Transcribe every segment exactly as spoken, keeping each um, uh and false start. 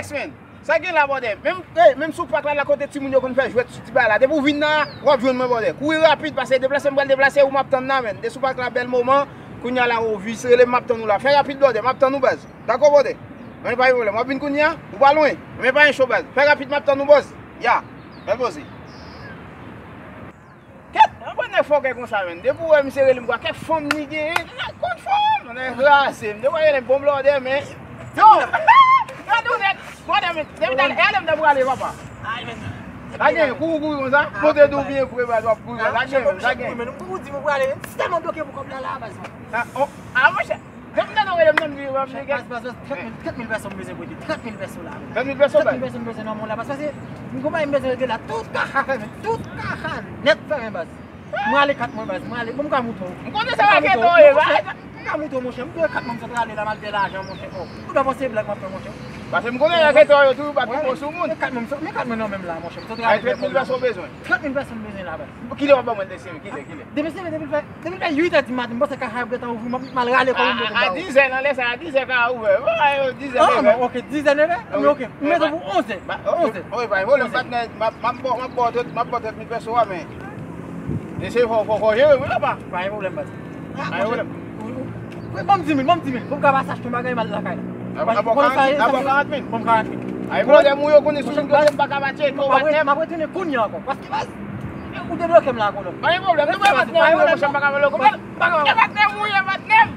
Yes, man. Sa gen la, brother? Menm, hey, menm sou pak la, la kote timoun yo konn fè jwèt sou ti bagay la. Depi w vin la, w ap jwenn mwen, brother. Kouri rapid, paske deplase m pral deplase, ou m ap tann la, man. De sou pak la, bèl moman. Kounye a la, ou vis rele m, m ap tann ou la. Fè rapid, brother, m ap tann ou, baz. Dakò, brother? Men pa gen pwoblèm. W ap vin kounye a? Ou pa lwen. Men pa gen cho, baz. Fè rapid, m ap tann ou, baz. Ya. Bèl poze. Kèt, anpwen nèg fòkè konsa, menn. Depi w wè misye rele m kwa, kèk fanm li genyen, nèg konn fanm, nèg kraze m. Depi w wè nèg bon blòdè, men. Yo! Gade w nèg, blòdè, men. Depi talè, e alè m ta prale, papa. Ay, men. La gen, kouri, kouri konsa. Monte dou byen pre, baz, w ap kouri konsa. La gen, la gen. Men, ou di m ou prale, men. Si tèlman bloke pou kòb la, la, baz. Ah, oh. Ah, monchè. Depi m tande w rele m nan, m di w ap nègre. Baz, baz, baz, trant mil, trant mil pèso m bezwen prete. Trant mil pèso la. Trant mil pèso, baz? Trant mil pèso m bezwen nan men w la. Paske m gon bagay m bezwen regle la. Tout ka fèmen. Tout ka nèt fèmen, baz. Mwen ale kat mwen, baz. Mwen ale. Bon, m ka moute w. M konnen sa raketè w ye, baz. M ka moute w, monchè. M dwe kat mwen, m sot rale la, m al fè lajan, monchè. Oh. Ou ta panse blag m ap fè, monchè? Paske m konnen raketè w yo toujou bat pito sou moun. Men kat mwen, men kat mwen nan men m la, monchè. M sot rale. Trant mil pèso w bezwen? Trant mil pèso m bezwen la, baz. Kilè w ap ban mwen depi, kilè, kilè? Depi, depi, depi, depi, depi uit è di maten, m panse kafè ap gentan ouvri, m ap, m al rale kò m. A, a, a dizè, nan lè sa, a dizè ka ouvè. Bon, a, yo, dizè, ah, neve. Bon, ok, dizè, neve? Ah, wi. Ok, m mete pou onzè. Onzè. Wi, pa gen pwoblèm, patnè. M ap, m ap ba w, m ap ba w trant, m ap ba w trant mil pèso a, men. Mesye, fò, fò, fò jere, wi, papa. Pa gen pwoblèm, baz. Pa gen pwoblèm. Wi, wi. Wi, ban m di mil, ban m di mil. Pou m ka pase achte yon bagay, m al lakay la. N ap, n ap ba w karant mil, n ap ba w karant mil. Ban m karant mil. Ay, pwoblèm ou yo konnen sou moun kote m pa ka batye, to batye. M ap retounen kounye a ankò. Paske, baz, ou debloke m la, kolon. Pa gen pwoblèm, nou pa patnè mouye, monchè, m pa ka vòlò. E patnè mouye, patnè m.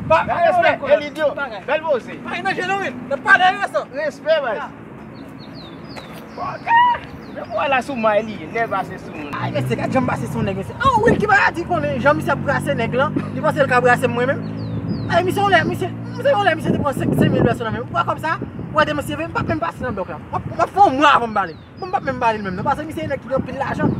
Respè, Elidyo. Bèl poze. Pa gen danje, non, wi. N ap pale, respè. Respè, baz. Ok. Men pou wè la sou may li, nèg pase sou moun. Ay, mesye, gad jan m pase sou nèg, mesye. An, Wilky Paradis konnen jan misye ap brase nèg lan. Li panse l ka brase m mwen menm. Ay, misye, yon lè, misye, misye, yon lè, misye te pran senk, senk mil pèso nan men m. Ou wè kòb sa? Ou wè de mesye, m p ap menm pase nan blòk la. M ap, m ap fè yon mwa avan m ba li. Bon, m p ap menm ba li l menm, non, paske misye se nèg ki gen anpil lajan.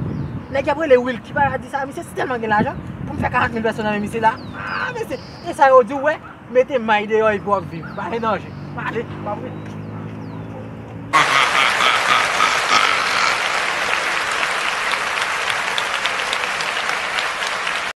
Nèg y ap rele Wilky Paradis sa, misye si tèlman gen lajan, pou m fè karant mil pèso nan men misye la. Ah, mesye, e sa yo di w, wè, mete may deyò epi w ap viv. Pa gen danje. Pale, m ap rele.